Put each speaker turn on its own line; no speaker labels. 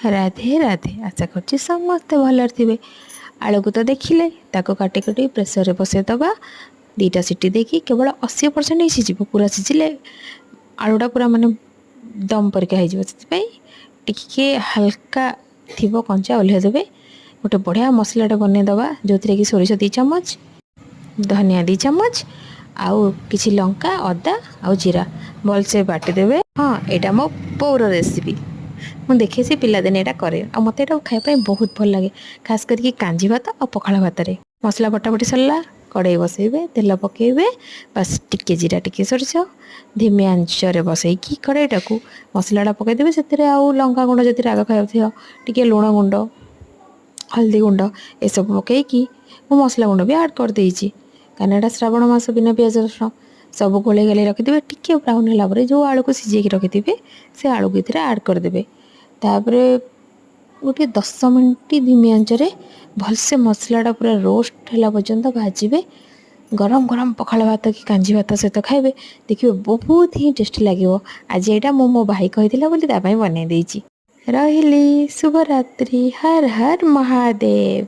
ରାଧେ ରାଧେ। ଆଶା କରୁଛି ସମସ୍ତେ ଭଲରେ ଥିବେ। ଆଳୁକୁ ତ ଦେଖିଲେ, ତାକୁ କାଟି କାଟି ପ୍ରେସରରେ ବସେଇଦେବା। 2ଟା ସିଟି ଦେଇକି କେବଳ 80% ହିଁ ସିଝିବ। ପୁରା ସିଝିଲେ ଆଳୁଟା ପୁରା ମାନେ ଦମ୍ ପରିକା ହେଇଯିବ। ସେଥିପାଇଁ ଟିକେ ହାଲକା ଥିବ କଞ୍ଚା, ଓହ୍ଲେଇ ଦେବେ। ଗୋଟେ ବଢ଼ିଆ ମସଲାଟା ବନେଇଦେବା, ଯେଉଁଥିରେ କି ସୋରିଷ 2 ଚାମଚ, ଧନିଆ 2 ଚାମଚ ଆଉ କିଛି ଲଙ୍କା, ଅଦା ଆଉ ଜିରା ଭଲସେ ବାଟିଦେବେ। ହଁ, ଏଇଟା ମୋ ବୋଉର ରେସିପି। ମୁଁ ଦେଖିଛି, ପିଲାଦିନେ ଏଇଟା କରେ ଆଉ ମୋତେ ଏଇଟା ଖାଇବା ପାଇଁ ବହୁତ ଭଲ ଲାଗେ, ଖାସ କରିକି କାଞ୍ଜି ଭାତ ଆଉ ପଖାଳ ଭାତରେ। ମସଲା ବଟାବଟି ସରିଲା, କଡ଼େଇ ବସେଇବେ, ତେଲ ପକାଇବେ, ବାସ୍ ଟିକେ ଜିରା, ଟିକେ ସୋରିଷ। ଧିମି ଆଞ୍ଚରେ ବସେଇକି କଡ଼େଇଟାକୁ ମସଲାଟା ପକାଇଦେବେ ସେଥିରେ। ଆଉ ଲଙ୍କା ଗୁଣ୍ଡ ଯଦି ରାଗ ଖାଇବାକୁ ଥିବ, ଟିକେ ଲୁଣ ଗୁଣ୍ଡ, ହଳଦୀ ଗୁଣ୍ଡ ଏସବୁ ପକାଇକି ମୁଁ ମସଲା ଗୁଣ୍ଡ ବି ଆଡ଼୍ କରିଦେଇଛି, କାହିଁକିନା ଏଇଟା ଶ୍ରାବଣ ମାସ, ବିନା ପିଆଜ ରସୁଣ। ସବୁ ଗୋଳେଇ ଗାଳେଇ ରଖିଦେବେ। ଟିକେ ବ୍ରାଉନ୍ ହେଲା ପରେ ଯେଉଁ ଆଳୁକୁ ସିଝେଇକି ରଖିଥିବେ, ସେ ଆଳୁକୁ ଏଥିରେ ଆଡ଼୍ କରିଦେବେ। ତାପରେ ଗୋଟିଏ 10 ମିନିଟ୍ ଧିମି ଆଞ୍ଚରେ ଭଲସେ ମସଲାଟା ପୁରା ରୋଷ୍ଟ ହେଲା ପର୍ଯ୍ୟନ୍ତ ଭାଜିବେ। ଗରମ ଗରମ ପଖାଳ ଭାତ କି କାଞ୍ଜି ଭାତ ସହିତ ଖାଇବେ, ଦେଖିବେ ବହୁତ ହିଁ ଟେଷ୍ଟି ଲାଗିବ। ଆଜି ଏଇଟା ମୁଁ ମୋ ଭାଇ କହିଥିଲା ବୋଲି ତା ପାଇଁ ବନେଇ ଦେଇଛି। ରହିଲି, ଶୁଭରାତ୍ରି, ହର ହର ମହାଦେବ।